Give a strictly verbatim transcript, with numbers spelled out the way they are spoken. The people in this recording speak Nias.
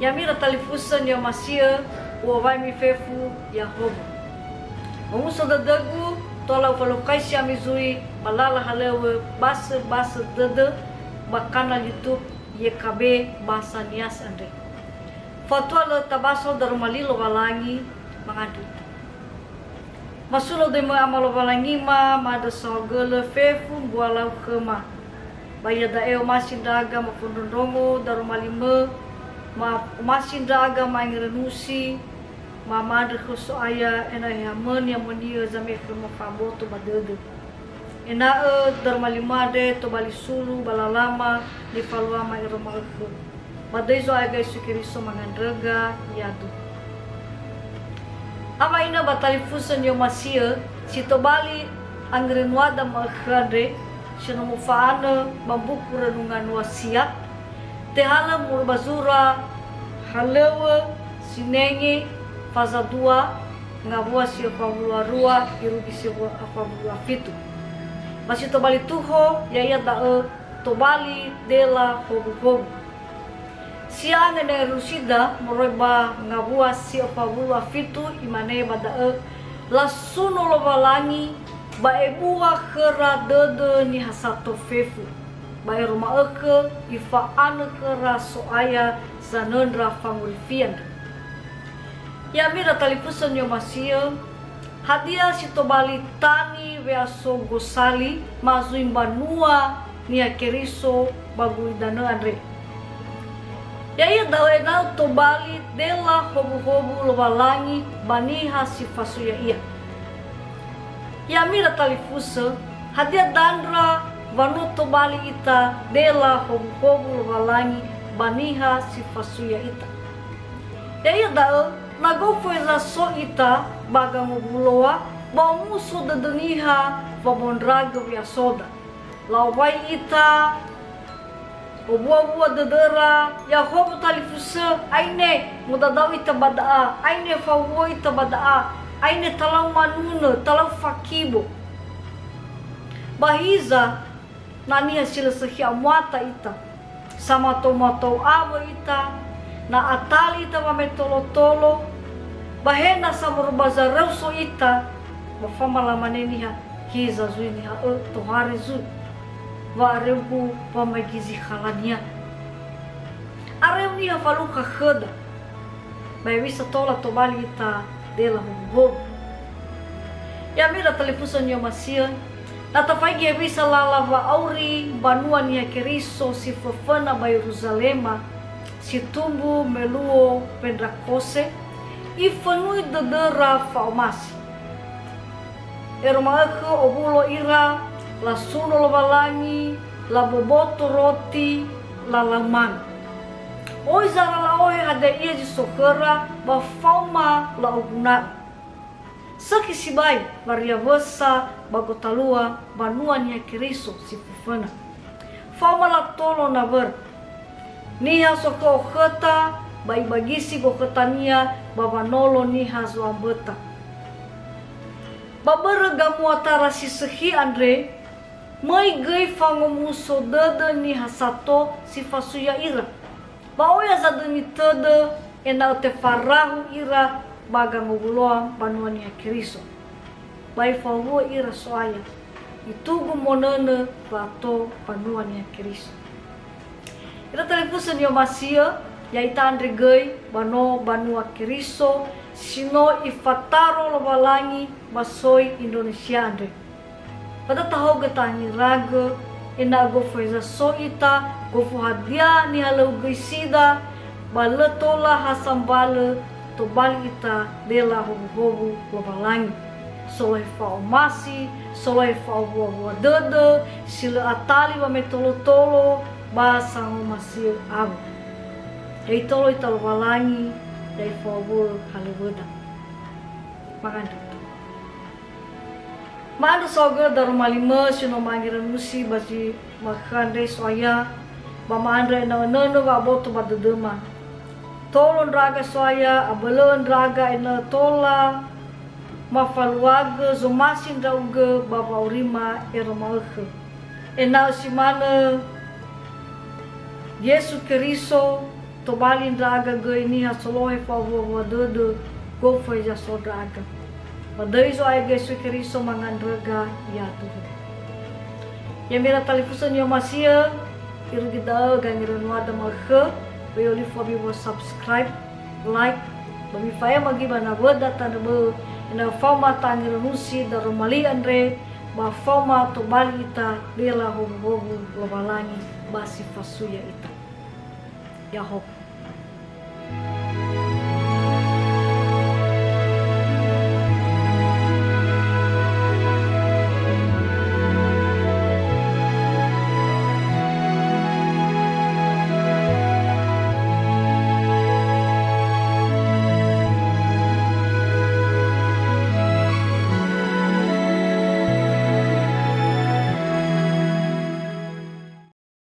Ya'ami ira talifusö ni'omasi'ö, u'owaimi fefu Yahobo. Omuso dödögu, tola ufalukhaisi ami zui ba lala halöŵö basöbasö dödö ba kanal YouTube Y K B Bahasa Nias andre. Fatua lö tabaso daroma li Lowalangi mangandrö ita. Masuno döimö Ama Lowalangima, ma'andrö saohagölö fefu mbua lau khöma. Ba iada'e omasi ndra'aga mafondrondrongo daroma limö, ma-, omasi ndra'aga ma'angerönusi, ma-, ma'andrö khö So'aya ena'ö He hamöni amoni'ö zame'e khöma fa'aboto ba dödö. Ena'ö daroma limö andre tobali sulu ba lalama nifaluama ero ma'ökhö. Ba döi Zo'aya Yesu Keriso mangandröga ya'aduhu. Ama ina ba talifusö ni'omasi'ö si tobali angerönuada ma'ökhö andre, si no mofa'anö ba mbuku Renungan Wasiat, tehalö moroi ba zura halöŵö sinenge faza dua ngawua si öfa wulu a rua irugi si öfa wulu a fitu. Ba si tobali tuho, ya'ia da'ö tobali dela howuhowu. Si'angengerusida moroi ba ngawua si öfa wulu a fitu imane ba da'ö, lasuno Lowalangi ba ebua khöra dödö niha sato fefu, ba ero ma'ökhö ifa'anö khöra So'aya zanöndra fangorifi andrö. Ya'ami ira talifusö ni'omasi'ö, hadia si tobali tangi we'aso gosali ma zui mbanua Niha Keriso ba gulidanö andre? Ya'ia da'ö ena'ö tobali dela howuhowu Lowalangi ba niha si fasui Ya'ia. Ya'ami ira talifusö, hadia dandra wa no tobali ita dela howuhowu Lowalangi ba niha si fasui ya'ita? Ya'ia da'ö, na gofu heza so ita ba gangowuloa, ba omuso dödö niha wamaondragö we'asoda. La'owai ita, owuawua dödöra, Yahobo talifusö, aine modadao ita ba da'a, aine fawuo ita ba da'a, aine talau manunö, talau fakibo. Ba hiza, na niha si lö sökhi amuata ita, samatou-matou awö ita, na atali ita wametolo-tolo, ba he na samoro ba zaröu so ita, ba faoma lamane niha, hiza zui niha ö, tohare zui. Wa'areugu wamaigi zi khalania. Areu niha falukha khöda. Ba hewisa tola tobali ita dela howuhowu? Ya'ami ira talifusö ni'omasi'ö, na tafaigi hewisa lala wa'auri mbanua Niha Keriso si föföna ba Yeruzalema, si tumbu me luo Wendrakose, ifönui dödöra fa'omasi. Ero ma'ökhö owulo ira, lasuno Lowalangi, laboboto roti, lalau manö. Oi zara la'ohe hadia ia zi so khöra, ba faoma la'oguna'ö. Sökhi sibai wariawösa ba gotalua mbanua Niha Keriso si föföna. Faoma latolo nawöra. Niha sokhö okhöta, ba ibagisi gokhötania ba wanolo niha zo'amböta. Ba börö gamuatara si sökhi andre, möi göi fangomuso dödö niha sato si fasui ya'ira. Ba oya zadöni tödö ena'ö tefarahu ira ba gangowuloa mbanua Niha Keriso. Ba ifawuö ira So'aya, itugu monönö wa'ato mbanua Niha Keriso. Ira talifusö ni'omasi'ö, ya'ita andre göi ba no mbanua Keriso si no ifataro Lowalangi ba soi Indonesia andre. Ba da tahaogö tangeragö, ena'ö gofu heza so ita, gofu hadia nihalöugöisida, ba lö tola ha sambalö tobali ita dela howuhowu Lowalangi. Solohe fa'omasi, solohe fa'owuawua dödö, si lö atali wametolo-tolo, ba sangomasi'ö awö. Ya'itolo ita Lowalangi, ya'ifawuö halöŵöda. Mangandrö ita. Ma'andrö saohagölö daroma limö si no mangirönusi ba zi ma'ökhö andre So'aya, ba ma'andrö ena'ö önönö wa'aboto ba dödöma. Tolo ndra'aga So'aya, abölö'ö ndra'aga ena'ö tola mafaluagö zomasi ndra'ugö ba wa'aurima ero ma'ökhö. Ena'ö si manö Yesu Keriso, Tobali ndra'aga göi niha solohe fa'owuawua dödö, gofu heza so ndra'aga. Ba döi Zo'aya Gesu Keriso mangandröga, ya'aduhu. Ya'ami ira talifusö ni'omasi'ö, irugi da'ö gangerönuada ma'ökhö, ba i'olifu ami wa subscribe, like, ba mifa'ema göi ba nawöda tanö bö'ö, ena'ö faoma tangerönusi daroma li andre, ba faoma tobali ita lö la'owuowu Lowalangi ba si fasui ya'ita. Ya'ahowu.